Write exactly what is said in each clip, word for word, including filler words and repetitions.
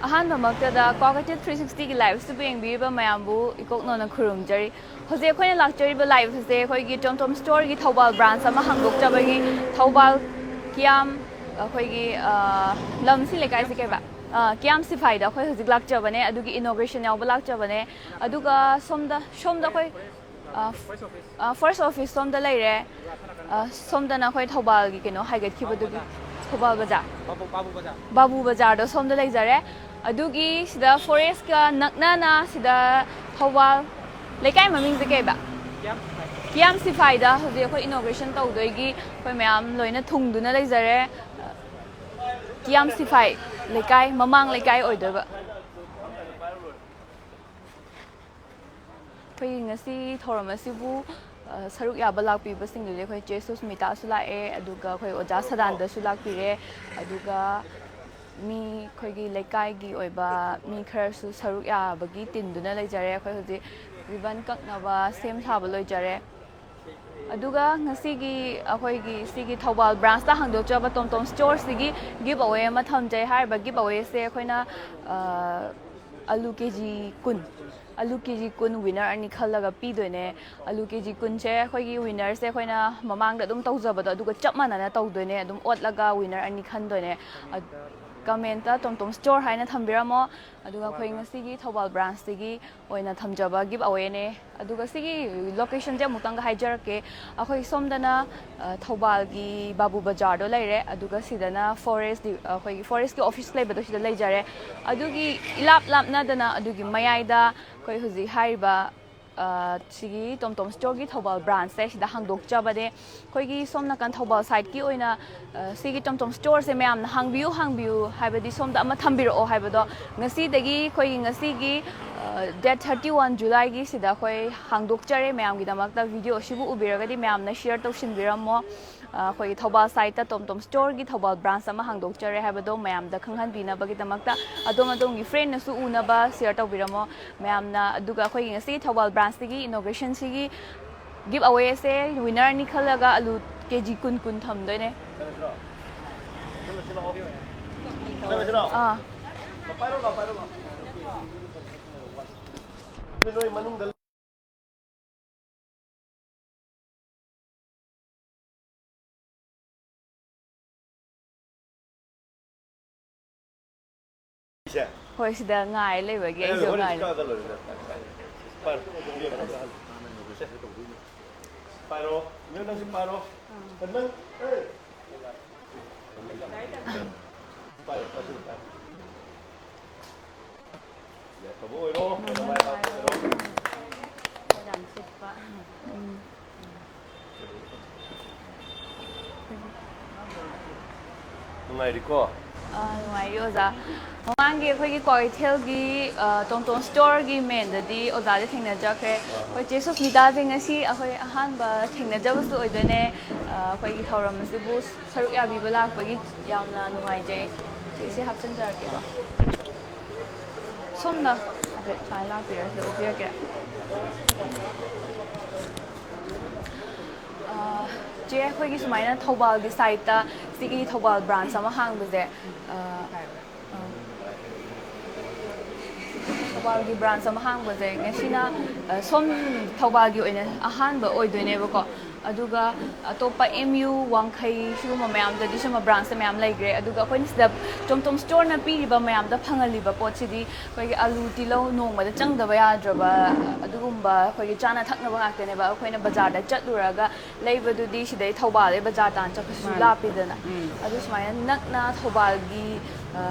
ꯑꯍꯥꯟꯕꯃꯛꯇꯗ Kwakeithel three ꯁꯤꯛꯁꯇꯤꯒꯤ ꯂꯥꯏꯚꯁꯤꯕꯨ ꯌꯦꯡꯕꯤꯔꯤꯕ ꯃꯌꯥꯝꯕꯨ ꯏꯀꯣꯛꯅꯧꯅ ꯈꯨꯔꯨꯝꯖꯔꯤ꯫ ꯍꯧꯖꯤꯛ ꯑꯩꯈꯣꯏꯅ ꯂꯥꯛꯆꯔꯤꯕ ꯂꯥꯏꯚ ꯑꯁꯦ ꯑꯩꯈꯣꯏꯒꯤ ꯇꯣꯝ ꯇꯣꯝ ꯁ꯭ꯇꯣꯔꯒꯤ ꯊꯧꯕꯥꯜ ꯕ꯭ꯔꯥꯟꯁ ꯑꯃ ꯍꯥꯡꯗꯣꯛꯆꯕꯒꯤ ꯊꯧꯕꯥꯜ ꯀꯤꯌꯥꯝ ꯑꯩꯈꯣꯏꯒꯤ, ꯑ, ꯂꯝꯁꯤ ꯂꯩꯀꯥꯏꯁꯤ ꯀꯩꯕ? ꯑ, ꯀꯤꯌꯥꯝ ꯁꯤꯐꯥꯏꯗ ꯑꯩꯈꯣꯏ ꯍꯧꯖꯤꯛ ꯂꯥꯛꯆꯕꯅꯦ, ꯑꯗꯨꯒꯤ ꯏꯅꯣꯒ꯭ꯔꯦꯁꯟ ꯌꯥꯎꯕ ꯂꯥꯛꯆꯕꯅꯦ꯫ ꯑꯗꯨꯒ ꯁꯣꯝꯗ, ꯁꯣꯝꯗ ꯑꯩꯈꯣꯏ, ꯑ, ꯑ, ꯐꯥꯔꯁ ꯑꯣꯐꯤꯁ ꯁꯣꯝꯗ ꯂꯩꯔꯦ꯫ ꯑ, ꯁꯣꯝꯗꯅ ꯑꯩꯈꯣꯏ ꯊꯧꯕꯥꯜꯒꯤ ꯀꯩꯅꯣ ꯍꯥꯏꯒꯠꯈꯤꯕꯗꯨꯒꯤ ꯊꯧꯕꯥꯜ ꯕꯖꯥꯔ꯫ ꯕꯥꯕꯨ, ꯕꯥꯕꯨ ꯕꯖꯥꯔ꯫ ꯕꯥꯕꯨ ꯕꯖꯥꯔꯗꯣ ꯁꯣꯝꯗ ꯂꯩꯖꯔꯦ꯫ ꯑꯗꯨꯒꯤ ꯁꯤꯗ ꯐꯣꯔꯦꯁꯀ ꯅꯛꯅꯅ ꯁꯤꯗ ꯊꯧꯕꯥꯜ ꯂꯩꯀꯥꯏ ꯃꯃꯤꯡꯁꯦ ꯀꯩꯕ? ꯀꯤꯌꯥꯝ ꯁꯤꯐꯥꯏꯗ ꯍꯧꯖꯤꯛ ꯑꯩꯈꯣꯏ ꯏꯅꯣꯒ꯭ꯔꯦꯁꯟ ꯇꯧꯗꯣꯏꯒꯤ ꯑꯩꯈꯣꯏ ꯃꯌꯥꯝ ꯂꯣꯏꯅ ꯊꯨꯡꯗꯨꯅ ꯂꯩꯖꯔꯦ꯫ ꯀꯤꯌꯥꯝ ꯁꯤꯐꯥꯏ ꯂꯩꯀꯥꯏ, ꯃꯃꯥꯡ ꯂꯩꯀꯥꯏ ꯑꯣꯏꯗꯣꯏꯕ꯫ ꯑꯩꯈꯣꯏꯒꯤ ꯉꯁꯤ ꯊꯧꯔꯝ ꯑꯁꯤꯕꯨ, ꯑ, ꯁꯔꯨꯛ ꯌꯥꯕ ꯂꯥꯛꯄꯤꯕꯁꯤꯡꯗꯨꯗꯤ ꯑꯩꯈꯣꯏ ꯆꯦ ꯁꯨꯁꯃꯤꯇꯥꯁꯨ ꯂꯥꯛꯑꯦ, ꯑꯗꯨꯒ ꯑꯩꯈꯣꯏ ꯑꯣꯖꯥ ꯁꯗꯥꯟꯗꯁꯨ ꯂꯥꯛꯄꯤꯔꯦ, ꯑꯗꯨꯒ ꯃꯤ ꯑꯩꯈꯣꯏꯒꯤ ꯂꯩꯀꯥꯏꯒꯤ ꯑꯣꯏꯕ ꯃꯤ ꯈꯔꯁꯨ ꯁꯔꯨꯛ ꯌꯥꯕꯒꯤ ꯇꯤꯟꯗꯨꯅ ꯂꯩꯖꯔꯦ꯫ ꯑꯩꯈꯣꯏ ꯍꯧꯖꯤꯛ ꯔꯤꯕꯟ ꯀꯛꯅꯕ ꯁꯦꯝ ꯁꯥꯕ ꯂꯣꯏꯖꯔꯦ꯫ ꯑꯗꯨꯒ ꯉꯁꯤꯒꯤ ꯑꯩꯈꯣꯏꯒꯤ ꯁꯤꯒꯤ ꯊꯧꯕꯥꯜ ꯕ꯭ꯔꯥꯟꯁꯇ ꯍꯥꯡꯗꯣꯛꯆꯕ ꯇꯣꯝ ꯇꯣꯝ ꯁ꯭ꯇꯣꯔꯁꯤꯒꯤ ꯒꯤꯞ ꯑꯋꯦ ꯑꯃ ꯊꯝꯖꯩ꯫ ꯍꯥꯏꯔꯤꯕ ꯒꯤꯞ ꯑꯋꯦꯁꯦ ꯑꯩꯈꯣꯏꯅ, ꯑ, ꯑꯂꯨ ꯀꯦ ꯖꯤ ꯀꯨꯟ, ꯑꯂꯨ ꯀꯦ ꯖꯤ ꯀꯨꯟ ꯋꯤꯅꯔ ꯑꯅꯤ ꯈꯜꯂꯒ ꯄꯤꯗꯣꯏꯅꯦ꯫ ꯑꯂꯨ ꯀꯦ ꯖꯤ ꯀꯨꯟꯁꯦ ꯑꯩꯈꯣꯏꯒꯤ ꯋꯤꯅꯔꯁꯦ ꯑꯩꯈꯣꯏꯅ ꯃꯃꯥꯡꯗ ꯑꯗꯨꯝ ꯇꯧꯖꯕꯗꯣ, ꯑꯗꯨꯒ ꯆꯞ ꯃꯥꯟꯅꯅ ꯇꯧꯗꯣꯏꯅꯦ꯫ ꯑꯗꯨꯝ ꯑꯣꯠꯂꯒ ꯋꯤꯅꯔ ꯑꯅꯤ ꯈꯟꯗꯣꯏꯅꯦ꯫ ꯑ, ꯀꯃꯦꯟꯇ ꯇꯣꯝ ꯇꯣꯝ ꯁ꯭ꯇꯣꯔ ꯍꯥꯏꯅ ꯊꯝꯕꯤꯔꯝꯃꯣ꯫ ꯑꯗꯨꯒ ꯑꯩꯈꯣꯏ ꯉꯁꯤꯒꯤ ꯊꯧꯕꯥꯜ ꯕ꯭ꯔꯥꯟꯁꯇꯒꯤ ꯑꯣꯏꯅ ꯊꯝꯖꯕ ꯒꯤꯞ ꯑꯋꯦꯅꯦ꯫ ꯑꯗꯨꯒ ꯁꯤꯒꯤ ꯂꯣꯀꯦꯁꯟꯁꯦ ꯑꯃꯨꯛꯇꯪꯒ ꯍꯥꯏꯖꯔꯛꯀꯦ꯫ ꯑꯩꯈꯣꯏ ꯁꯣꯝꯗꯅ, ꯑ, ꯊꯧꯕꯥꯜꯒꯤ ꯕꯥꯕꯨ ꯕꯖꯥꯔꯗꯣ ꯂꯩꯔꯦ, ꯑꯗꯨꯒ ꯁꯤꯗꯅ ꯐꯣꯔꯦꯁ ꯗꯤ-, ꯑꯩꯈꯣꯏꯒꯤ ꯐꯣꯔꯦꯁꯀꯤ ꯑꯣꯐꯤꯁ ꯂꯩꯕꯗꯣ ꯁꯤꯗ ꯂꯩꯖꯔꯦ꯫ ꯑꯗꯨꯒꯤ ꯏꯂꯥꯞ ꯂꯥꯞꯅꯗꯅ ꯑꯗꯨꯒꯤ ꯃꯌꯥꯏꯗ ꯑꯩꯈꯣꯏ ꯍꯧꯖꯤꯛ ꯍꯥꯏꯔꯤꯕ, ꯑ, ꯁꯤꯒꯤ ꯇꯣꯝ ꯇꯣꯝ ꯁ꯭ꯇꯣꯔꯒꯤ ꯊꯧꯕꯥꯜ ꯕ꯭ꯔꯥꯟꯁꯁꯦ ꯁꯤꯗ ꯍꯥꯡꯗꯣꯛꯆꯕꯅꯦ꯫ ꯑꯩꯈꯣꯏꯒꯤ ꯁꯣꯝ ꯅꯥꯀꯟ ꯊꯧꯕꯥꯜ ꯁꯥꯏꯠꯀꯤ ꯑꯣꯏꯅ, ꯑ, ꯁꯤꯒꯤ ꯇꯣꯝ ꯇꯣꯝ ꯁ꯭ꯇꯣꯔꯁꯦ ꯃꯌꯥꯝꯅ ꯍꯥꯡꯕꯤꯌꯨ, ꯍꯥꯡꯕꯤꯌꯨ ꯍꯥꯏꯕꯗꯤ ꯁꯣꯝꯗ ꯑꯃ ꯊꯝꯕꯤꯔꯛꯑꯣ ꯍꯥꯏꯕꯗꯣ ꯉꯁꯤꯗꯒꯤ, ꯑꯩꯈꯣꯏꯒꯤ ꯉꯁꯤꯒꯤ, ꯑ, ꯗꯦꯠ ꯊꯥꯔꯇꯤ ꯋꯥꯟ ꯖꯨꯂꯥꯏꯒꯤ ꯁꯤꯗ ꯑꯩꯈꯣꯏ ꯍꯥꯡꯗꯣꯛꯆꯔꯦ꯫ ꯃꯌꯥꯝꯒꯤꯗꯃꯛꯇ ꯚꯤꯗꯤꯑꯣ ꯑꯁꯤꯕꯨ ꯎꯕꯤꯔꯒꯗꯤ ꯃꯌꯥꯝꯅ ꯁꯤꯌꯔ ꯇꯧꯁꯤꯟꯕꯤꯔꯝꯃꯣ꯫ ꯑ, ꯑꯩꯈꯣꯏꯒꯤ ꯊꯧꯕꯥꯜ ꯁꯥꯏꯠꯇ ꯇꯣꯝ ꯇꯣꯝ ꯁ꯭ꯇꯣꯔꯒꯤ ꯊꯧꯕꯥꯜ ꯕ꯭ꯔꯥꯟꯁ ꯑꯃ ꯍꯥꯡꯗꯣꯛꯆꯔꯦ ꯍꯥꯏꯕꯗꯣ ꯃꯌꯥꯝꯗ ꯈꯪꯍꯟꯕꯤꯅꯕꯒꯤꯗꯃꯛꯇ ꯑꯗꯣꯝ ꯑꯗꯣꯝꯒꯤ ꯐ꯭ꯔꯦꯟꯅꯁꯨ ꯎꯅꯕ ꯁꯤꯌꯔ ꯇꯧꯕꯤꯔꯝꯃꯣ ꯃꯌꯥꯝꯅ꯫ ꯑꯗꯨꯒ ꯑꯩꯈꯣꯏꯒꯤ ꯉꯁꯤꯒꯤ ꯊꯧꯕꯥꯜ ꯕ꯭ꯔꯥꯟꯁꯁꯤꯒꯤ ꯏꯅꯣꯒ꯭ꯔꯦꯁꯟꯁꯤꯒꯤ ꯒꯤꯞ ꯑꯋꯦꯁꯦ ꯋꯤꯅꯔ ꯑꯅꯤ ꯈꯜꯂꯒ ꯑꯂꯨ ꯀꯦ ꯖꯤ ꯀꯨꯟ ꯀꯨꯟ ꯊꯝꯗꯣꯏꯅꯦ꯫ ꯑꯥ꯫ ꯄꯥꯏꯔꯣ ꯂꯥꯎ, ꯄꯥꯏꯔꯣ ꯂꯥꯎ꯫ ꯅꯣꯏ ꯃꯅꯨꯡꯗ ꯍꯣꯏ, ꯁꯤꯗ ꯉꯥꯏ ꯂꯩꯕꯒꯤ ꯑꯩꯁꯨ ꯉꯥꯏꯔꯦ꯫ ꯄꯥꯏꯔꯣ, ꯅꯪꯁꯨ ꯄꯥꯏꯔꯣ꯫ ꯅꯪ, ꯑꯦ꯫ ꯄꯥꯏꯔꯣ, ꯄꯥꯏꯔꯣ, ꯄꯥꯏꯔꯣ꯫ ꯌꯥꯏꯐꯕ ꯑꯣꯏꯔꯣ꯫ ꯌꯥꯝ ꯁꯤꯠꯄ꯫ ꯅꯨꯡꯉꯥꯏꯔꯤꯀꯣ? ꯑꯥ, ꯅꯨꯡꯉꯥꯏꯔꯤ ꯑꯣꯖꯥ꯫ ꯃꯃꯥꯡꯒꯤ ꯑꯩꯈꯣꯏꯒꯤ ꯀ꯭ꯋꯥꯀꯩꯊꯦꯜꯒꯤ, ꯑꯥ, ꯇꯣꯝ ꯇꯣꯝ ꯁ꯭ꯇꯣꯔꯒꯤ ꯃꯦꯟꯗꯗꯤ ꯑꯣꯖꯥꯁꯦ ꯊꯦꯡꯅꯖꯈ꯭ꯔꯦ꯫ ꯑꯩꯈꯣꯏ ꯆꯦ ꯁꯨꯁꯃꯤꯇꯥꯁꯦ ꯉꯁꯤ ꯑꯩꯈꯣꯏ ꯑꯍꯥꯟꯕ ꯊꯦꯡꯅꯖꯕꯁꯨ ꯑꯣꯏꯗꯣꯏꯅꯦ꯫ ꯑꯥ, ꯑꯩꯈꯣꯏꯒꯤ ꯊꯧꯔꯝ ꯑꯁꯤꯕꯨ ꯁꯔꯨꯛ ꯌꯥꯕꯤꯕ ꯂꯥꯛꯄꯒꯤ ꯌꯥꯝꯅ ꯅꯨꯡꯉꯥꯏꯖꯩ꯫ ꯆꯦꯁꯦ ꯍꯥꯞꯆꯤꯟꯖꯔꯛꯀꯦꯀꯣ꯫ ꯁꯣꯝꯅ ꯍꯥꯏꯐꯦꯠ ꯁꯨꯃꯥꯏꯅ ꯂꯥꯛꯄꯤꯔꯣ, ꯁꯤꯗ ꯎꯠꯄꯤꯔꯛꯀꯦ꯫ ꯑꯥ, ꯆꯦ, ꯑꯩꯈꯣꯏꯒꯤ ꯁꯨꯃꯥꯏꯅ ꯊꯧꯕꯥꯜꯒꯤ ꯁꯥꯏꯠꯇ ꯁꯤꯒꯤ ꯊꯧꯕꯥꯜ ꯕ꯭ꯔꯥꯟꯁ ꯑꯃ ꯍꯥꯡꯕꯁꯦ, ꯑꯥ, ꯑꯥ, ꯊꯧꯕꯥꯜꯒꯤ ꯕ꯭ꯔꯥꯟꯁ ꯑꯃ ꯍꯥꯡꯕꯁꯦ ꯉꯁꯤꯅ, ꯑꯥ, ꯁꯣꯝ ꯊꯧꯕꯥꯜꯒꯤ ꯑꯣꯏꯅ ꯑꯍꯥꯟꯕ ꯑꯣꯏꯗꯣꯏꯅꯦꯕꯀꯣ꯫ ꯑꯗꯨꯒ ꯑꯇꯣꯞꯄ ꯑꯦꯝ ꯌꯨ, ꯋꯥꯡꯈꯩ, ꯁꯤꯒꯨꯝꯕ ꯃꯌꯥꯝꯗꯗꯤ ꯁꯨꯝꯕ ꯕ꯭ꯔꯥꯟꯁꯁꯦ ꯃꯌꯥꯝ ꯂꯩꯈ꯭ꯔꯦ꯫ ꯑꯗꯨꯒ ꯑꯩꯈꯣꯏꯅ ꯁꯤꯗ ꯇꯣꯝ ꯇꯣꯝ ꯁ꯭ꯇꯣꯔꯅ ꯄꯤꯔꯤꯕ ꯃꯌꯥꯝꯗ ꯐꯪꯍꯜꯂꯤꯕ ꯄꯣꯠꯁꯤꯗꯤ ꯑꯩꯈꯣꯏꯒꯤ ꯑꯂꯨ, ꯇꯤꯜꯍꯧ ꯅꯣꯡꯃꯗ ꯆꯪꯗꯕ ꯌꯥꯗ꯭ꯔꯕ ꯑꯗꯨꯒꯨꯝꯕ ꯑꯩꯈꯣꯏꯒꯤ ꯆꯥꯅ ꯊꯛꯅꯕ ꯉꯥꯛꯇꯅꯦꯕ꯫ ꯑꯩꯈꯣꯏꯅ ꯕꯖꯥꯔꯗ ꯆꯠꯂꯨꯔꯒ ꯂꯩꯕꯗꯨꯗꯤ ꯁꯤꯗꯩ ꯊꯧꯕꯥꯜꯗꯩ ꯕꯖꯥꯔ ꯇꯥꯟꯅ ꯆꯠꯄꯁꯨ ꯃꯥꯅꯦ꯫ ꯂꯥꯞꯄꯤꯗꯅ꯫ ꯎꯝ꯫ ꯑꯗꯨ ꯁꯨꯃꯥꯏꯅ ꯅꯛꯅ ꯊꯧꯕꯥꯜꯒꯤ, ꯑ,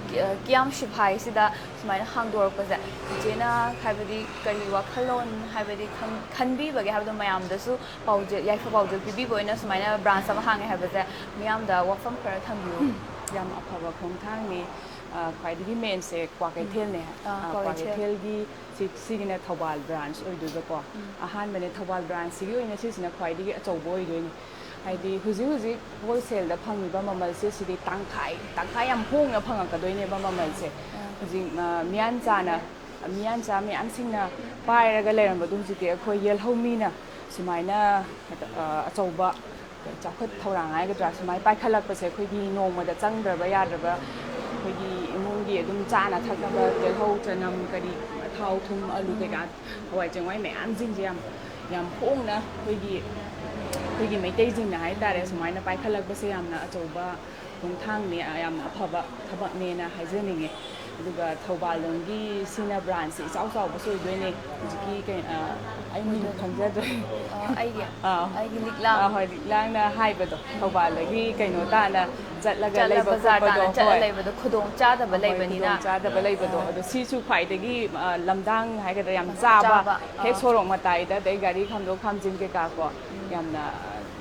ꯀꯤ-, ꯑ, ꯀꯤꯌꯥꯝ ꯁꯤꯐꯥꯏꯁꯤꯗ ꯁꯨꯃꯥꯏꯅ ꯍꯥꯡꯗꯣꯔꯛꯄꯁꯦ, ꯏꯆꯦꯅ ꯍꯥꯏꯕꯗꯤ ꯀꯔꯤ ꯋꯥꯈꯜꯂꯣꯟ, ꯍꯥꯏꯕꯗꯤ ꯈꯟ-, ꯈꯟꯕꯤꯕꯒꯦ ꯍꯥꯏꯕꯗꯣ ꯃꯌꯥꯝꯗꯁꯨ ꯄꯥꯎꯖꯦꯜ, ꯌꯥꯏꯐ ꯄꯥꯎꯖꯦꯜ ꯄꯤꯕꯤꯕ ꯑꯣꯏꯅ ꯁꯨꯃꯥꯏꯅ ꯕ꯭ꯔꯥꯟꯁ ꯑꯃ ꯍꯥꯡꯉꯦ ꯍꯥꯏꯕꯁꯦ ꯃꯤꯌꯥꯝꯗ ꯋꯥꯐꯝ ꯈꯔ ꯊꯝꯕꯤꯌꯨ꯫ ꯌꯥꯝ ꯑꯐꯕ ꯈꯣꯡꯊꯥꯡꯅꯤ꯫ ꯑ, ꯈ꯭ꯋꯥꯏꯗꯒꯤ ꯃꯦꯟꯁꯦ ꯀ꯭ꯋꯥꯀꯩꯊꯦꯜꯅꯦ꯫ ꯑꯥ, ꯑ, ꯀ꯭ꯋꯥꯀꯩꯊꯦꯜ꯫ ꯀ꯭ꯋꯥꯀꯩꯊꯦꯜꯒꯤ ꯁꯤ-, ꯁꯤꯒꯤꯅ ꯊꯧꯕꯥꯜ ꯕ꯭ꯔꯥꯟꯁ ꯑꯣꯏꯗꯣꯏꯕꯀꯣ꯫ ꯎꯝ꯫ ꯑꯍꯥꯟꯕꯅꯦ, ꯊꯧꯕꯥꯜ ꯕ꯭ꯔꯥꯟꯁꯁꯤꯒꯤ ꯑꯣꯏꯅ ꯁꯤꯁꯤꯅ ꯈ꯭ꯋꯥꯏꯗꯒꯤ ꯑꯆꯧꯕ ꯑꯣꯏꯗꯣꯏꯅꯤ꯫ ꯍꯥꯏꯗꯤ ꯍꯧꯖꯤꯛ ꯍꯧꯖꯤꯛ ꯍꯣꯜꯁꯦꯜꯗ ꯐꯪꯉꯤꯕ ꯃꯃꯜꯁꯦ ꯁꯤꯗꯤ ꯇꯪꯈꯥꯏ, ꯇꯪꯈꯥꯏ ꯌꯥꯝ ꯍꯣꯡꯅ ꯐꯪꯉꯛꯀꯗꯣꯏꯅꯦꯕ ꯃꯃꯜꯁꯦ꯫ ꯑꯥ꯫ ꯍꯧꯖꯤꯛ, ꯑ, ꯃꯤꯌꯥꯟꯆꯥꯅ, ꯃꯤꯌꯥꯟꯆꯥ ꯃꯌꯥꯝꯁꯤꯡꯅ ꯄꯥꯏꯔꯒ ꯂꯩꯔꯝꯕꯗꯣ ꯍꯧꯖꯤꯛꯇꯤ ꯑꯩꯈꯣꯏ ꯌꯦꯜꯍꯧꯃꯤꯅ ꯁꯨꯃꯥꯏꯅ, ꯑ, ꯑꯆꯧꯕ ꯆꯥꯎꯈꯠ ꯊꯧꯔꯥꯡ ꯍꯥꯏꯒꯗ꯭ꯔꯥ, ꯁꯨꯃꯥꯏꯅ ꯄꯥꯏꯈꯠꯂꯛꯄꯁꯦ ꯑꯩꯈꯣꯏꯒꯤ ꯅꯣꯡꯃꯗ ꯆꯪꯗ꯭ꯔꯕ ꯌꯥꯗ꯭ꯔꯕ ꯑꯩꯈꯣꯏꯒꯤ ꯏꯃꯨꯡꯒꯤ ꯑꯗꯨꯝ ꯆꯥꯅ ꯊꯛꯅꯕ ꯇꯤꯜꯍꯧ, ꯆꯅꯝ, ꯀꯔꯤ, ꯊꯥꯎ, ꯊꯨꯝ, ꯑꯂꯨ ꯀꯩꯀꯥ, ꯍꯋꯥꯏ ꯆꯦꯡꯋꯥꯏ ꯃꯌꯥꯝꯁꯤꯡꯁꯦ ꯌꯥꯝ, ꯌꯥꯝ ꯍꯣꯡꯅ ꯑꯩꯈꯣꯏꯒꯤ, ꯑꯩꯈꯣꯏꯒꯤ ꯃꯩꯇꯩꯁꯤꯡꯅ ꯍꯥꯏꯇꯥꯔꯦ, ꯁꯨꯃꯥꯏꯅ ꯄꯥꯏꯈꯠꯂꯛꯄꯁꯦ ꯌꯥꯝꯅ ꯑꯆꯧꯕ ꯈꯣꯡꯊꯥꯡꯅꯦ, ꯌꯥꯝꯅ ꯑꯐꯕ ꯊꯕꯛꯅꯦꯅ ꯍꯥꯏꯖꯅꯤꯡꯉꯦ꯫ ꯑꯗꯨꯒ ꯊꯧꯕꯥꯜ ꯂꯣꯝꯒꯤ ꯁꯤꯅ ꯕ꯭ꯔꯥꯟꯁꯁꯦ ꯏꯆꯥꯎ ꯆꯥꯎꯕꯁꯨ ꯑꯣꯏꯗꯣꯏꯅꯦ꯫ ꯍꯧꯖꯤꯛꯀꯤ ꯀꯩ-, ꯑ, ꯑꯩ ꯃꯤꯡ ꯈꯪꯖꯗ꯭ꯔꯦ꯫ ꯑ, ꯑꯩꯒꯤ, ꯑꯥ꯫ ꯑꯩꯒꯤ ꯂꯤꯛꯂꯥꯡ꯫ ꯑꯥ, ꯍꯣꯏ, ꯂꯤꯛꯂꯥꯡꯅ ꯍꯥꯏꯕꯗꯣ, ꯊꯧꯕꯥꯜꯗꯒꯤ ꯀꯩꯅꯣ ꯇꯥꯅ ꯆꯠꯂꯒ ꯆꯠꯂ ꯂꯩꯕ ꯕꯖꯥꯔ ꯈꯣꯠꯄꯗꯣ, ꯇꯥꯅ ꯆꯠꯂ ꯍꯣꯏ꯫ ꯂꯩꯕꯗꯣ ꯈꯨꯗꯣꯡ ꯆꯥꯗꯕ ꯍꯣꯏ, ꯂꯩꯕꯅꯤꯅ꯫ ꯈꯨꯗꯣꯡ ꯆꯥꯗꯕ ꯂꯩꯕꯗꯣ꯫ ꯑꯥ꯫ ꯑꯗꯣ ꯁꯤꯁꯨ ꯈ꯭ꯋꯥꯏꯗꯒꯤ, ꯑ, ꯂꯝꯗꯥꯡ ꯍꯥꯏꯒꯗ꯭ꯔꯥ, ꯌꯥꯝ ꯆꯥꯕ, ꯆꯥꯕ, ꯍꯦꯛ ꯑꯥ꯫ ꯁꯣꯔꯣꯛ ꯃꯇꯥꯏꯗ, ꯑꯗꯩ ꯒꯥꯔꯤ ꯈꯥꯝꯗꯣꯛ ꯈꯥꯝꯖꯤꯟ ꯀꯩꯀꯥ ꯀꯣ, ꯎꯝ꯫ ꯌꯥꯝꯅ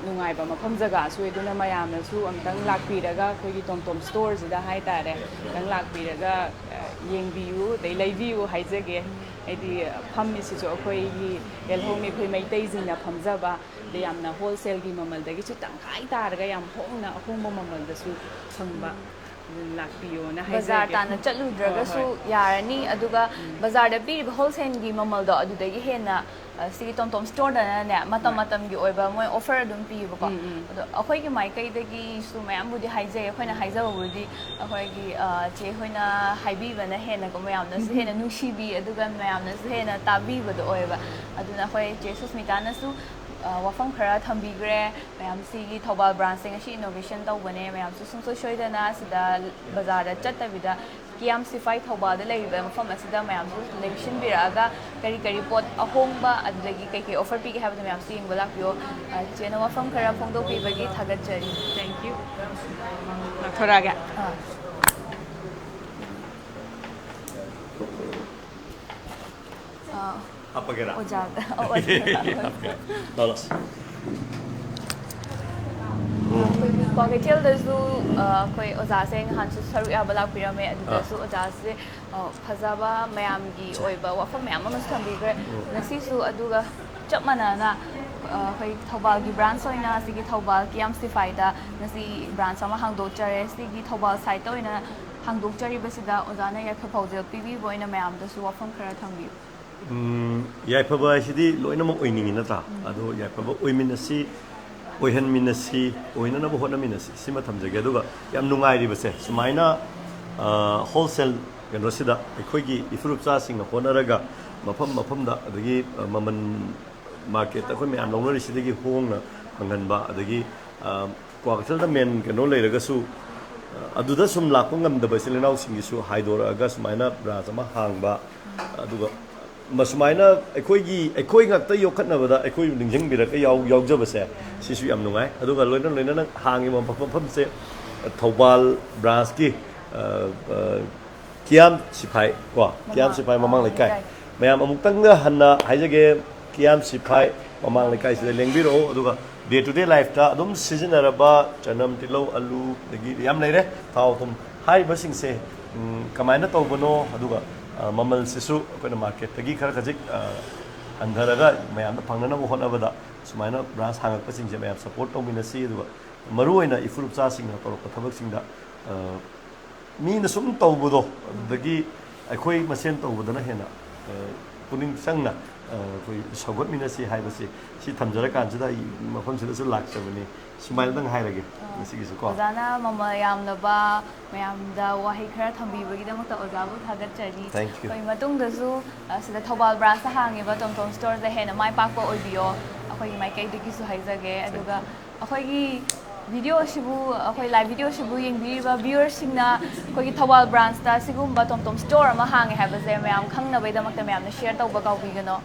ꯅꯨꯡꯉꯥꯏꯕ ꯃꯐꯝ ꯖꯒꯥꯁꯨ ꯑꯣꯏ꯫ ꯑꯗꯨꯅ ꯃꯌꯥꯝꯅꯁꯨ ꯑꯝꯇꯪ ꯂꯥꯛꯄꯤꯔꯒ ꯑꯩꯈꯣꯏꯒꯤ ꯇꯣꯝ ꯇꯣꯝ ꯁ꯭ꯇꯣꯔꯁꯤꯗ ꯍꯥꯏꯇꯥꯔꯦ, ꯑꯝꯇꯪ ꯂꯥꯛꯄꯤꯔꯒ, ꯑ, ꯌꯦꯡꯕꯤꯌꯨ, ꯑꯗꯩ ꯂꯩꯕꯤꯌꯨ ꯍꯥꯏꯖꯒꯦ꯫ ꯍꯥꯏꯗꯤ ꯐꯝꯃꯤꯁꯤꯁꯨ ꯑꯩꯈꯣꯏꯒꯤ ꯌꯦꯜꯍꯧꯃꯤ ꯑꯩꯈꯣꯏ ꯃꯩꯇꯩꯁꯤꯡꯅ ꯐꯝꯖꯕ, ꯑꯗꯩ ꯌꯥꯝꯅ ꯍꯣꯜꯁꯦꯜꯒꯤ ꯃꯃꯜꯗꯒꯤꯁꯨ ꯇꯪꯈꯥꯏ ꯇꯥꯔꯒ ꯌꯥꯝ ꯍꯣꯡꯅ ꯑꯍꯣꯡꯕ ꯃꯃꯜꯗꯁꯨ ꯐꯪꯕ꯫ ꯑꯗꯨꯅ ꯂꯥꯛꯄꯤꯌꯣꯅ ꯕꯖꯥꯔ ꯍꯥꯏꯖꯒꯦ꯫ ꯇꯥꯅ ꯆꯠꯂꯨꯗ꯭ꯔꯒꯁꯨ ꯍꯣꯏ, ꯍꯣꯏ꯫ ꯌꯥꯔꯅꯤ, ꯑꯗꯨꯒ ꯎꯝ꯫ ꯕꯖꯥꯔꯗ ꯄꯤꯔꯤꯕ ꯍꯣꯜꯁꯦꯜꯒꯤ ꯃꯃꯜꯗꯣ ꯑꯗꯨꯗꯒꯤ ꯍꯦꯟꯅ, ꯑ, ꯁꯤꯒꯤ ꯇꯣꯝ ꯇꯣꯝ ꯁ꯭ꯇꯣꯔꯗꯅꯅꯦ, ꯃꯇꯝ ꯍꯣꯏ꯫ ꯃꯇꯝꯒꯤ ꯑꯣꯏꯕ ꯃꯣꯏ ꯑꯣꯐꯔ ꯑꯗꯨꯝ ꯄꯤꯌꯦꯕꯀꯣ꯫ ꯎꯝ, ꯎꯝ꯫ ꯑꯗꯣ ꯑꯩꯈꯣꯏꯒꯤ ꯃꯥꯏꯀꯩꯗꯒꯤꯁꯨ ꯃꯌꯥꯝꯕꯨꯗꯤ ꯍꯥꯏꯖꯩ, ꯑꯩꯈꯣꯏꯅ ꯍꯥꯏꯖꯕꯕꯨꯗꯤ ꯑꯩꯈꯣꯏꯒꯤ, ꯑ, ꯆꯦ ꯍꯣꯏꯅ ꯍꯥꯏꯕꯤꯕꯅ ꯍꯦꯟꯅꯀꯣ, ꯃꯌꯥꯝꯅꯁꯨ ꯎꯝ꯫ ꯍꯦꯟꯅ ꯅꯨꯡꯁꯤꯕꯤ, ꯑꯗꯨꯒ ꯃꯌꯥꯝꯅꯁꯨ ꯍꯦꯟꯅ ꯇꯥꯕꯤꯕꯗꯣ ꯑꯣꯏꯌꯦꯕ꯫ ꯑꯗꯨꯅ ꯑꯩꯈꯣꯏ ꯆꯦ ꯁꯨꯁꯃꯤꯇꯥꯅꯁꯨ, ꯑ, ꯋꯥꯐꯝ ꯈꯔ ꯊꯝꯕꯤꯈ꯭ꯔꯦ꯫ ꯃꯌꯥꯝ ꯁꯤꯒꯤ ꯊꯧꯕꯥꯜ ꯕ꯭ꯔꯥꯟꯁꯁꯦ ꯉꯁꯤ ꯏꯅꯣꯒ꯭ꯔꯦꯁꯟ ꯇꯧꯕꯅꯦ, ꯃꯌꯥꯝꯁꯨ ꯁꯨꯡꯁꯣꯏ ꯁꯣꯏꯗꯅ ꯁꯤꯗ ꯕꯖꯥꯔꯗ ꯆꯠꯇꯕꯤꯗ ꯀꯤꯌꯥꯝ ꯁꯤꯐꯥꯏ ꯊꯧꯕꯥꯜꯗ ꯂꯩꯔꯤꯕ ꯃꯐꯝ ꯑꯁꯤꯗ ꯃꯌꯥꯝꯁꯨ ꯂꯦꯡꯁꯤꯟꯕꯤꯔꯛꯑꯒ ꯀꯔꯤ ꯀꯔꯤ ꯄꯣꯠ ꯑꯍꯣꯡꯕ ꯑꯗꯨꯗꯒꯤ ꯀꯩ ꯀꯩ ꯑꯣꯐꯔ ꯄꯤꯒꯦ ꯍꯥꯏꯕꯗꯣ ꯃꯌꯥꯝꯁꯨ ꯌꯦꯡꯕ ꯂꯥꯛꯄꯤꯌꯣ꯫ ꯑ, ꯆꯦꯅ ꯋꯥꯐꯝ ꯈꯔ ꯐꯣꯡꯗꯣꯛꯄꯤꯕꯒꯤ ꯊꯥꯒꯠꯆꯔꯤ꯫ Thank you. ꯂꯧꯊꯣꯔꯛꯑꯒꯦ꯫ ꯑꯥ꯫ ꯑꯥ, ꯍꯥꯞꯄꯒꯦꯔꯥ? ꯑꯣꯖꯥꯗ, ꯑꯣꯖꯥꯗ꯫ ꯂꯥꯎ, ꯂꯥꯎ꯫ ꯑꯩꯈꯣꯏꯒꯤ ꯀ꯭ꯋꯥꯀꯩꯊꯦꯜꯗꯁꯨ, ꯑ, ꯑꯩꯈꯣꯏ ꯑꯣꯖꯥꯁꯦ ꯅꯍꯥꯟꯁꯨ ꯁꯔꯨꯛ ꯌꯥꯕ ꯂꯥꯛꯄꯤꯔꯝꯃꯦ, ꯑꯗꯨꯗꯁꯨ ꯑꯥ꯫ ꯑꯣꯖꯥꯁꯦ, ꯑ, ꯐꯖꯕ ꯃꯌꯥꯝꯒꯤ ꯑꯣꯏꯕ ꯋꯥꯐꯝ ꯃꯌꯥꯝ ꯑꯃꯁꯨ ꯊꯝꯕꯤꯈ꯭ꯔꯦ꯫ ꯎꯝ꯫ ꯉꯁꯤꯁꯨ ꯑꯗꯨꯒ ꯆꯞ ꯃꯥꯟꯅꯅ, ꯑ, ꯑꯩꯈꯣꯏ ꯊꯧꯕꯥꯜꯒꯤ ꯕ꯭ꯔꯥꯟꯁ ꯑꯣꯏꯅ ꯁꯤꯒꯤ ꯊꯧꯕꯥꯜ ꯀꯤꯌꯥꯝ ꯁꯤꯐꯥꯏꯗ ꯉꯁꯤ ꯕ꯭ꯔꯥꯟꯁ ꯑꯃ ꯍꯥꯡꯗꯣꯛꯆꯔꯦ꯫ ꯁꯤꯒꯤ ꯊꯧꯕꯥꯜ ꯁꯥꯏꯠꯇ ꯑꯣꯏꯅ ꯍꯥꯡꯗꯣꯛꯆꯔꯤꯕꯁꯤꯗ ꯑꯣꯖꯥꯅ ꯌꯥꯏꯐ ꯄꯥꯎꯖꯦꯜ ꯄꯤꯕꯤꯕ ꯑꯣꯏꯅ ꯃꯌꯥꯝꯗꯁꯨ ꯋꯥꯐꯝ ꯈꯔ ꯊꯝꯕꯤꯌꯨ꯫ ꯎꯝ, ꯌꯥꯏꯐꯕ ꯍꯥꯏꯁꯤꯗꯤ ꯂꯣꯏꯅꯃꯛ ꯑꯣꯏꯅꯤꯡꯉꯤ ꯅꯠꯇ꯭ꯔꯥ? ꯎꯝ꯫ ꯑꯗꯣ ꯌꯥꯏꯐꯕ ꯑꯣꯏꯃꯤꯟꯅꯁꯤ, ꯑꯣꯏꯍꯟꯃꯤꯟꯅꯁꯤ, ꯑꯣꯏꯅꯅꯕ ꯍꯣꯠꯅꯃꯤꯟꯅꯁꯤ, ꯁꯤꯃ ꯊꯝꯖꯒꯦ꯫ ꯑꯗꯨꯒ ꯌꯥꯝ ꯅꯨꯡꯉꯥꯏꯔꯤꯕꯁꯦ ꯁꯨꯃꯥꯏꯅ ꯍꯣꯜꯁꯦꯜ ꯀꯩꯅꯣꯁꯤꯗ ꯑꯩꯈꯣꯏꯒꯤ ꯏꯐꯨꯔꯨꯞꯆꯥꯁꯤꯡꯅ ꯍꯣꯠꯅꯔꯒ ꯃꯐꯝ ꯃꯐꯝꯗ, ꯑꯗꯒꯤ ꯃꯃꯜ ꯃꯥꯔꯀꯦꯠꯇ ꯑꯩꯈꯣꯏ ꯃꯌꯥꯝ ꯂꯧꯅꯔꯤꯁꯤꯗꯒꯤ ꯍꯣꯡꯅ ꯐꯪꯍꯟꯕ, ꯑꯗꯒꯤ ꯀ꯭ꯋꯥꯀꯩꯊꯦꯜꯗ ꯃꯦꯟ ꯀꯩꯅꯣ ꯂꯩꯔꯒꯁꯨ ꯑꯗꯨꯗ ꯁꯨꯝ ꯂꯥꯛꯄ ꯉꯝꯗꯕ ꯏꯆꯤꯜ ꯏꯅꯥꯎꯁꯤꯡꯒꯤꯁꯨ ꯍꯥꯏꯗꯣꯔꯛꯑꯒ ꯁꯨꯃꯥꯏꯅ ꯕ꯭ꯔꯥꯟꯁ ꯑꯃ ꯍꯥꯡꯕ, ꯑꯗꯨꯒ ꯃꯁꯨꯃꯥꯏꯅ ꯑꯩꯈꯣꯏꯒꯤ, ꯑꯩꯈꯣꯏ ꯉꯥꯛꯇ ꯌꯣꯛꯈꯠꯅꯕꯗ ꯑꯩꯈꯣꯏꯕꯨ ꯅꯤꯡꯁꯤꯡꯕꯤꯔꯒ ꯌꯥꯎ-, ꯌꯥꯎꯖꯕꯁꯦ, ꯁꯤꯁꯨ ꯌꯥꯝ ꯅꯨꯡꯉꯥꯏ꯫ ꯑꯗꯨꯒ ꯂꯣꯏꯅ ꯂꯣꯏꯅꯅ ꯍꯥꯡꯉꯤꯕ ꯃꯐꯝ, ꯃꯐꯝꯁꯦ ꯊꯧꯕꯥꯜ ꯕ꯭ꯔꯥꯟꯁꯀꯤ, ꯑ, ꯑ, ꯀꯤꯌꯥꯝ ꯁꯤꯐꯥꯏ ꯀꯣ, ꯀꯤꯌꯥꯝ ꯃꯃꯥꯡ, ꯁꯤꯐꯥꯏ ꯃꯃꯥꯡ ꯑꯥ, ꯂꯩꯀꯥꯏ꯫ ꯂꯩꯀꯥꯏ꯫ ꯃꯌꯥꯝ ꯑꯃꯨꯛꯇꯪꯒ ꯍꯟꯅ ꯍꯥꯏꯖꯒꯦ, ꯀꯤꯌꯥꯝ ꯁꯤꯐꯥꯏ ꯃꯃꯥꯡ ꯂꯩꯀꯥꯏꯁꯤꯗ ꯂꯦꯡꯕꯤꯔꯛꯑꯣ, ꯑꯗꯨꯒ ꯗꯦ ꯇꯨ ꯗꯦ ꯂꯥꯏꯐꯇ ꯑꯗꯨꯝ ꯁꯤꯖꯤꯟꯅꯔꯕ ꯆꯅꯝ, ꯇꯤꯜꯍꯧ, ꯑꯂꯨ, ꯑꯗꯒꯤ ꯌꯥꯝ ꯂꯩꯔꯦ, ꯊꯥꯎ, ꯊꯨꯝ, ꯍꯥꯏꯔꯤꯕꯁꯤꯡꯁꯦ, ꯎꯝ, ꯀꯃꯥꯏꯅ ꯇꯧꯕꯅꯣ, ꯑꯗꯨꯒ, ꯑ, ꯃꯃꯜꯁꯤꯁꯨ ꯑꯩꯈꯣꯏꯅ ꯃꯥꯔꯀꯦꯠꯇꯒꯤ ꯈꯔ ꯈꯖꯤꯛ, ꯑ, ꯍꯟꯊꯔꯒ ꯃꯌꯥꯝꯗ ꯐꯪꯅꯅꯕ ꯍꯣꯠꯅꯕꯗ ꯁꯨꯃꯥꯏꯅ ꯕ꯭ꯔꯥꯟꯁ ꯍꯥꯡꯉꯛꯄꯁꯤꯡꯁꯦ ꯃꯌꯥꯝ ꯁꯄꯣꯔꯠ ꯇꯧꯃꯤꯟꯅꯁꯤ, ꯑꯗꯨꯒ ꯃꯔꯨꯑꯣꯏꯅ ꯏꯐꯨꯔꯨꯞꯆꯥꯁꯤꯡꯅ ꯇꯧꯔꯛꯄ ꯊꯕꯛꯁꯤꯡꯗ, ꯑ, ꯃꯤꯅ ꯁꯨꯝ ꯇꯧꯕꯗꯣ, ꯑꯗꯨꯗꯒꯤ ꯑꯩꯈꯣꯏ ꯃꯁꯦꯟ ꯇꯧꯕꯗꯅ ꯍꯦꯟꯅ, ꯑ, ꯄꯨꯛꯅꯤꯡ ꯆꯪꯅ, ꯑ, ꯑꯩꯈꯣꯏ ꯁꯧꯒꯠꯃꯤꯟꯅꯁꯤ ꯍꯥꯏꯕꯁꯤ, ꯁꯤ ꯊꯝꯖꯔꯀꯥꯟꯁꯤꯗ ꯑꯩ ꯃꯐꯝꯁꯤꯗꯁꯨ ꯂꯥꯛꯆꯕꯅꯤ꯫ ꯁꯨꯃꯥꯏꯅꯗꯪ ꯍꯥꯏꯔꯒꯦ ꯉꯁꯤꯒꯤꯁꯨ ꯀꯣ꯫ ꯑꯣꯖꯥꯅ ꯃꯃꯜ ꯌꯥꯝꯂꯕ ꯃꯌꯥꯝꯗ ꯋꯥꯍꯩ ꯈꯔ ꯊꯝꯕꯤꯕꯒꯤꯗꯃꯛꯇ ꯑꯣꯖꯥꯕꯨ ꯊꯥꯒꯠꯆꯔꯤ꯫ Thank you. ꯑꯩꯈꯣꯏ ꯃꯇꯨꯡꯗꯁꯨ, ꯑ, ꯁꯤꯗ ꯊꯧꯕꯥꯜ ꯕ꯭ꯔꯥꯟꯁꯇ ꯍꯥꯡꯉꯤꯕ ꯇꯣꯝ ꯇꯣꯝ ꯁ꯭ꯇꯣꯔꯗ ꯍꯦꯟꯅ ꯃꯥꯏ ꯄꯥꯛꯄ ꯑꯣꯏꯕꯤꯌꯣ, ꯑꯩꯈꯣꯏꯒꯤ ꯃꯥꯏꯀꯩꯗꯒꯤꯁꯨ ꯍꯥꯏꯖꯒꯦ꯫ ꯑꯗꯨꯒ ꯑꯩꯈꯣꯏꯒꯤ ꯚꯤꯗꯤꯑꯣꯁꯤꯕꯨ, ꯑꯩꯈꯣꯏ ꯂꯥꯏꯚ ꯚꯤꯗꯤꯑꯣꯁꯤꯕꯨ ꯌꯦꯡꯕꯤꯔꯤꯕ ꯚ꯭ꯌꯨꯋꯔꯁꯤꯡꯅ ꯑꯩꯈꯣꯏꯒꯤ ꯊꯧꯕꯥꯜ ꯕ꯭ꯔꯥꯟꯁꯇ ꯁꯤꯒꯨꯝꯕ ꯇꯣꯝ ꯇꯣꯝ ꯁ꯭ꯇꯣꯔ ꯑꯃ ꯍꯥꯡꯉꯦ ꯍꯥꯏꯕꯁꯦ ꯃꯌꯥꯝ ꯈꯪꯅꯕꯒꯤꯗꯃꯛꯇ ꯃꯌꯥꯝꯅ ꯁꯤꯌꯔ ꯇꯧꯕ ꯀꯥꯎꯕꯤꯒꯅꯣ꯫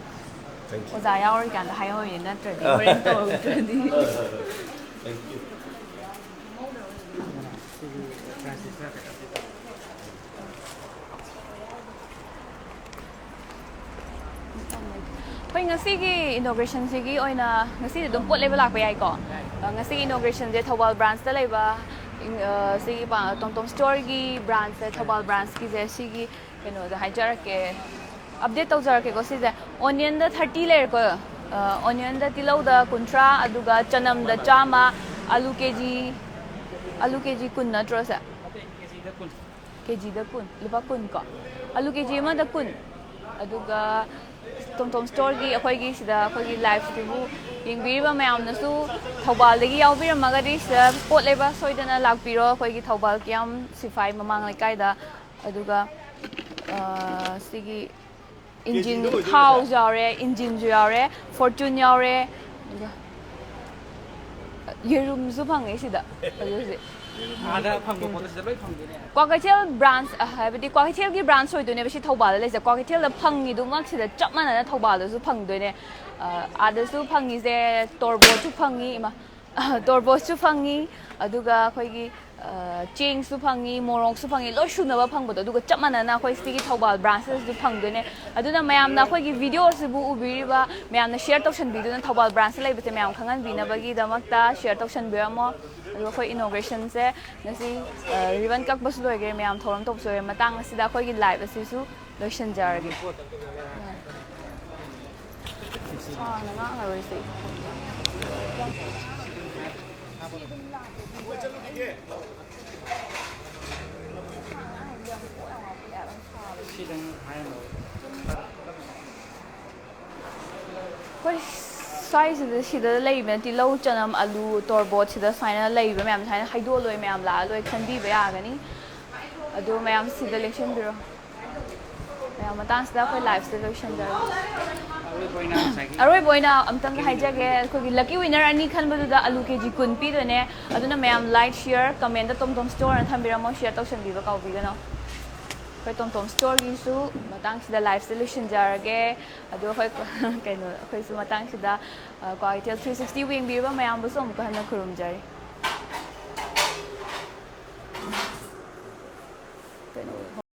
Thank you. ꯑꯣꯖꯥ ꯌꯥꯎꯔꯤꯀꯥꯟꯗ ꯍꯥꯏꯍꯧꯔꯤꯅꯦ, ꯅꯠꯇ꯭ꯔꯗꯤ ꯍꯣꯔꯦꯟ ꯇꯧꯔꯛꯇ꯭ꯔꯗꯤ꯫ Thank you. ꯑꯩꯈꯣꯏ ꯉꯁꯤꯒꯤ ꯏꯅꯣꯒ꯭ꯔꯦꯁꯟꯁꯤꯒꯤ ꯑꯣꯏꯅ ꯉꯁꯤꯗꯤ ꯑꯗꯨꯝ ꯄꯣꯠ ꯂꯩꯕ ꯂꯥꯛꯄ ꯌꯥꯏꯀꯣ? ꯑ, ꯉꯁꯤꯒꯤ ꯏꯅꯣꯒ꯭ꯔꯦꯁꯟꯁꯦ ꯊꯧꯕꯥꯜ ꯕ꯭ꯔꯥꯟꯁꯇ ꯂꯩꯕ, ꯏꯪ-, ꯑ, ꯁꯤꯒꯤ ꯄꯥ-, ꯇꯣꯝ ꯇꯣꯝ ꯁ꯭ꯇꯣꯔꯒꯤ ꯕ꯭ꯔꯥꯟꯁꯁꯦ, ꯊꯧꯕꯥꯜ ꯕ꯭ꯔꯥꯟꯁꯀꯤꯁꯦ ꯁꯤꯒꯤ ꯀꯩꯅꯣꯗ ꯍꯥꯏꯖꯔꯛꯀꯦ, ꯑꯞꯗꯦꯠ ꯇꯧꯖꯔꯛꯀꯦꯀꯣ꯫ ꯁꯤꯁꯦ ꯑꯣꯅꯤꯌꯟꯗ ꯊꯥꯔꯇꯤ ꯂꯩꯔꯦꯀꯣ, ꯑ, ꯑꯣꯅꯤꯌꯟꯗ, ꯇꯤꯜꯍꯧꯗ ꯀꯨꯟꯊ꯭ꯔꯥ, ꯑꯗꯨꯒ ꯆꯅꯝꯗ ꯆꯥꯝꯃ, ꯑꯂꯨ ꯀꯦ ꯖꯤ, ꯑꯂꯨ ꯀꯦ ꯖꯤ ꯀꯨꯟ ꯅꯠꯇ꯭ꯔꯣ ꯁꯦ? ꯀꯦ ꯖꯤꯗ ꯀꯨꯟ, ꯂꯨꯄꯥ ꯀꯨꯟ ꯀꯣ, ꯑꯂꯨ ꯀꯦ ꯖꯤ ꯑꯃꯗ ꯀꯨꯟ꯫ ꯑꯗꯨꯒ ꯇꯣꯝ ꯇꯣꯝ ꯁ꯭ꯇꯣꯔꯒꯤ ꯑꯩꯈꯣꯏꯒꯤ ꯁꯤꯗ ꯑꯩꯈꯣꯏꯒꯤ ꯂꯥꯏꯐꯁꯤꯕꯨ ꯌꯦꯡꯕꯤꯔꯤꯕ ꯃꯌꯥꯝꯅꯁꯨ ꯊꯧꯕꯥꯜꯗꯒꯤ ꯌꯥꯎꯕꯤꯔꯝꯃꯒꯗꯤ ꯁꯤꯗ ꯄꯣꯠ ꯂꯩꯕ ꯁꯣꯏꯗꯅ ꯂꯥꯛꯄꯤꯔꯣ, ꯑꯩꯈꯣꯏꯒꯤ ꯊꯧꯕꯥꯜ ꯀꯤꯌꯥꯝ ꯁꯤꯐꯥꯏ ꯃꯃꯥꯡ ꯂꯩꯀꯥꯏꯗ꯫ ꯑꯗꯨꯒ, ꯑ, ꯁꯤꯒꯤ ꯏꯟꯖꯤꯟ, ꯀꯦꯖꯤꯗ ꯑꯣꯏꯗꯣꯏꯅꯦ, ꯊꯥꯎꯁꯨ ꯌꯥꯎꯔꯦ, ꯏꯟꯖꯤꯟꯁꯨ ꯌꯥꯎꯔꯦ, ꯐꯣꯔꯆꯨꯟ ꯌꯥꯎꯔꯦ, ꯑꯗꯨꯒ ꯌꯦꯔꯨꯝꯁꯨ ꯐꯪꯉꯦ ꯁꯤꯗ ꯍꯧꯖꯤꯛ ꯍꯧꯖꯤꯛ꯫ ꯑꯥꯗ ꯐꯪꯕ ꯄꯣꯠꯇꯣ ꯁꯤꯗ ꯂꯣꯏ ꯐꯪꯗꯣꯏꯅꯦ꯫ ꯀ꯭ꯋꯥꯀꯩꯊꯦꯜ ꯕ꯭ꯔꯥꯟꯁ, ꯑ, ꯍꯥꯏꯕꯗꯤ ꯀ꯭ꯋꯥꯀꯩꯊꯦꯜꯒꯤ ꯕ꯭ꯔꯥꯟꯁ ꯑꯣꯏꯗꯣꯏꯅꯦꯕ ꯁꯤ ꯊꯧꯕꯥꯜꯗ ꯂꯩꯁꯦ꯫ ꯀ꯭ꯋꯥꯀꯩꯊꯦꯜꯗ ꯐꯪꯉꯤꯗꯨꯃꯛ ꯁꯤꯗ ꯆꯞ ꯃꯥꯟꯅꯅ ꯊꯧꯕꯥꯜꯗꯁꯨ ꯐꯪꯗꯣꯏꯅꯦ꯫ ꯑ, ꯑꯥꯗꯁꯨ ꯐꯪꯉꯤꯁꯦ ꯇꯣꯔꯕꯣꯠꯁꯨ ꯐꯪꯉꯤ, ꯏꯃꯥ, ꯇꯣꯔꯕꯣꯠꯁꯨ ꯐꯪꯉꯤ, ꯑꯗꯨꯒ ꯑꯩꯈꯣꯏꯒꯤ, ꯑ, ꯆꯦꯡꯁꯨ ꯐꯪꯉꯤ, ꯃꯣꯔꯣꯛꯁꯨ ꯐꯪꯉꯤ, ꯂꯣꯏ ꯁꯨꯅꯕ ꯐꯪꯕꯗꯣ꯫ ꯑꯗꯨꯒ ꯆꯞ ꯃꯥꯟꯅꯅ ꯑꯩꯈꯣꯏ ꯁꯤꯒꯤ ꯊꯧꯕꯥꯜ ꯕ꯭ꯔꯥꯟꯁꯇꯁꯨ ꯐꯪꯗꯣꯏꯅꯦ꯫ ꯑꯗꯨꯅ ꯃꯌꯥꯝꯅ ꯑꯩꯈꯣꯏꯒꯤ ꯚꯤꯗꯤꯑꯣ ꯑꯁꯤꯕꯨ ꯎꯕꯤꯔꯤꯕ ꯃꯌꯥꯝꯅ ꯁꯤꯌꯔ ꯇꯧꯁꯟꯕꯤꯗꯨꯅ, ꯊꯧꯕꯥꯜ ꯕ꯭ꯔꯥꯟꯁꯇ ꯂꯩꯕꯁꯦ ꯃꯌꯥꯝ ꯈꯪꯍꯟꯕꯤꯅꯕꯒꯤꯗꯃꯛꯇ ꯁꯤꯌꯔ ꯇꯧꯁꯟꯕꯤꯔꯝꯃꯣ꯫ ꯑꯗꯨꯒ ꯑꯩꯈꯣꯏ ꯏꯅꯣꯒ꯭ꯔꯦꯁꯟꯁꯦ ꯉꯁꯤ, ꯑ, ꯔꯤꯕꯟ ꯀꯛꯄꯁꯨ ꯂꯣꯏꯈ꯭ꯔꯦ, ꯃꯌꯥꯝ ꯊꯧꯔꯝ ꯇꯧꯕꯁꯨ ꯂꯣꯏꯈ꯭ꯔꯦ꯫ ꯃꯇꯥꯡ ꯑꯁꯤꯗ ꯑꯩꯈꯣꯏꯒꯤ ꯂꯥꯏꯚ ꯑꯁꯤꯁꯨ ꯂꯣꯏꯁꯤꯟꯖꯔꯒꯦ꯫ ꯁꯥꯡꯅ ꯉꯥꯡꯉꯔꯣꯏꯁꯦ꯫ ꯑꯩꯈꯣꯏ ꯁ꯭ꯋꯥꯏꯁꯤꯗ, ꯁꯤꯗ ꯂꯩꯕꯅ ꯇꯤꯜꯍꯧ, ꯆꯅꯝ, ꯑꯂꯨ, ꯇꯣꯔꯕꯣꯠ, ꯁꯤꯗ ꯁꯨꯃꯥꯏꯅ ꯂꯩꯕ ꯃꯌꯥꯝ, ꯁꯨꯃꯥꯏꯅ ꯍꯩꯗꯣꯛꯑ ꯂꯣꯏ, ꯃꯌꯥꯝ ꯂꯥꯛꯑ ꯂꯣꯏ ꯈꯟꯕꯤꯕ ꯌꯥꯒꯅꯤ꯫ ꯑꯗꯨ ꯃꯌꯥꯝ ꯁꯤꯗ ꯂꯦꯡꯁꯤꯟꯕꯤꯔꯣ꯫ ꯃꯌꯥꯝ, ꯃꯇꯥꯡꯁꯤꯗ ꯑꯩꯈꯣꯏ ꯂꯥꯏꯐꯁꯦ ꯂꯣꯏꯁꯤꯟꯖꯔꯒꯦ꯫ ꯑꯔꯣꯏꯕ ꯑꯣꯏꯅ ꯉꯁꯥꯏꯒꯤ ꯑꯔꯣꯏꯕ ꯑꯣꯏꯅ ꯑꯝꯇꯪꯒ ꯍꯥꯏꯖꯒꯦ, ꯑꯩꯈꯣꯏꯒꯤ ꯂꯛꯀꯤ ꯋꯤꯟꯅꯔ ꯑꯅꯤ ꯈꯟꯕꯗꯨꯗ ꯑꯂꯨ ꯀꯦ ꯖꯤ ꯀꯨꯟ ꯄꯤꯗꯣꯏꯅꯦ꯫ ꯑꯗꯨꯅ ꯃꯌꯥꯝ ꯂꯥꯏꯛ, ꯁꯤꯌꯔ, ꯀꯃꯦꯟꯗ ꯇꯣꯝ ꯇꯣꯝ ꯁ꯭ꯇꯣꯔꯅ ꯊꯝꯕꯤꯔꯝꯃꯣ, ꯁꯤꯌꯔ ꯇꯧꯁꯟꯕꯤꯕ ꯀꯥꯎꯕꯤꯒꯅꯨ꯫ ꯑꯩꯈꯣꯏ ꯇꯣꯝ ꯇꯣꯝ ꯁ꯭ꯇꯣꯔꯒꯤꯁꯨ ꯃꯇꯥꯡꯁꯤꯗ ꯂꯥꯏꯐꯁꯦ ꯂꯣꯏꯁꯤꯟꯖꯔꯒꯦ꯫ ꯑꯗꯣ ꯑꯩꯈꯣꯏ ꯀꯩꯅꯣ, ꯑꯩꯈꯣꯏꯁꯨ ꯃꯇꯥꯡꯁꯤꯗ, ꯑ, ꯀ꯭ꯋꯥꯀꯩꯊꯦꯜ ꯊ꯭ꯔꯤ ꯁꯤꯛꯁꯇꯤꯕꯨ ꯌꯦꯡꯕꯤꯔꯤꯕ ꯃꯌꯥꯝꯕꯨꯁꯨ ꯑꯃꯨꯛꯀ ꯍꯟꯅ ꯈꯨꯔꯨꯝꯖꯔꯤ꯫